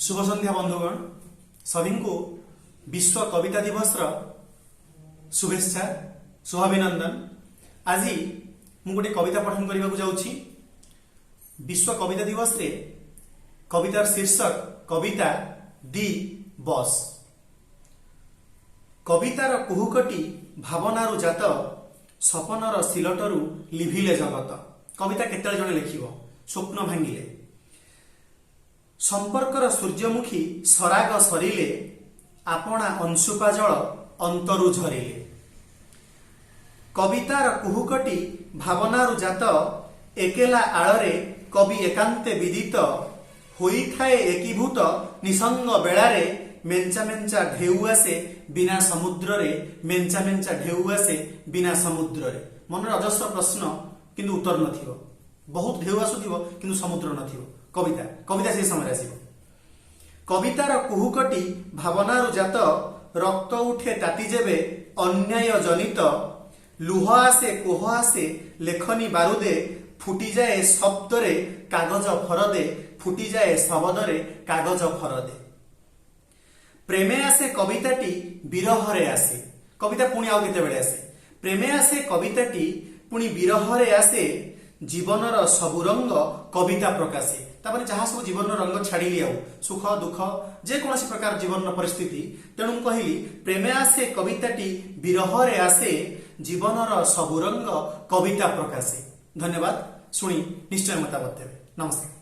ଶୁଭ ସନ୍ଧ୍ୟା ବନ୍ଧୁଗଣ, ସଭିଙ୍କୁ ବିଶ୍ୱ କବିତା ଦିବସର ଶୁଭେଚ୍ଛା, ଶୁଭାଭିନନ୍ଦନ। ଆଜି ମୁଁ ଗୋଟେ କବିତା ପଠନ କରିବାକୁ ଯାଉଛି ବିଶ୍ୱ କବିତା ଦିବସରେ। କବିତାର ଶୀର୍ଷକ କବିତା ଦି ବସ୍। କବିତାର କୁହୁକଟି ଭାବନାରୁ ଜାତ, ସପନର ସିଲଟରୁ ଲିଭିଲେ ଜଗତ। କବିତା କେତେବେଳେ ଜଣେ ଲେଖିବ? ସ୍ୱପ୍ନ ଭାଙ୍ଗିଲେ। ସମ୍ପର୍କର ସୂର୍ଯ୍ୟମୁଖୀ ସରାଗ ସରିଲେ, ଆପଣା ଅଂଶୁପା ଜଳ ଅନ୍ତରୁ ଝରିଲେ। କବିତାର କୁହୁକଟି ଭାବନାରୁ ଜାତ, ଏକେଲା ଆଳରେ କବି ଏକାନ୍ତେ ବିଦିତ ହୋଇଥାଏ ଏକୀଭୂତ ନିସଙ୍ଗ ବେଳାରେ। ମେଞ୍ଚା ମେଞ୍ଚା ଢେଉ ଆସେ ବିନା ସମୁଦ୍ରରେ, ମେଞ୍ଚା ମେଞ୍ଚା ଢେଉ ଆସେ ବିନା ସମୁଦ୍ରରେ। ମନରେ ଅଜସ୍ର ପ୍ରଶ୍ନ, କିନ୍ତୁ ଉତ୍ତର ନଥିବ। ବହୁତ ଢେଉ ଆସୁଥିବ, କିନ୍ତୁ ସମୁଦ୍ର ନଥିବ। କବିତା ସେଇ ସମୟରେ ଆସିବ। କବିତାର କୁହୁକଟି ଭାବନାରୁ ଜାତ, ରକ୍ତ ଉଠେ ତାତି ଯେବେ ଅନ୍ୟାୟ ଜନିତ। ଲୁହ ଆସେ, କୋହ ଆସେ, ଲେଖନୀ ବାରୁଦେ ଫୁଟିଯାଏ ଶବ୍ଦରେ କାଗଜ ଫରଦେ, ଫୁଟିଯାଏ ଶବଦରେ କାଗଜ ଫରଦେ। ପ୍ରେମେ ଆସେ କବିତାଟି, ବିରହରେ ଆସେ କବିତା, ପୁଣି ଆଉ କେତେବେଳେ ଆସେ। ପ୍ରେମେ ଆସେ କବିତାଟି, ପୁଣି ବିରହରେ ଆସେ। ଜୀବନର ସବୁ ରଙ୍ଗ କବିତା ପ୍ରକାଶେ। ତାପରେ ଯାହା ସବୁ ଜୀବନର ରଙ୍ଗ ଛାଡ଼ିଲି, ଆଉ ସୁଖ ଦୁଃଖ, ଯେକୌଣସି ପ୍ରକାର ଜୀବନର ପରିସ୍ଥିତି। ତେଣୁ ମୁଁ କହିଲି, ପ୍ରେମେ ଆସେ କବିତାଟି, ବିରହରେ ଆସେ, ଜୀବନର ସବୁ ରଙ୍ଗ କବିତା ପ୍ରକାଶେ। ଧନ୍ୟବାଦ। ଶୁଣି ନିଶ୍ଚୟ ମତାମତ ଦେବେ। ନମସ୍କାର।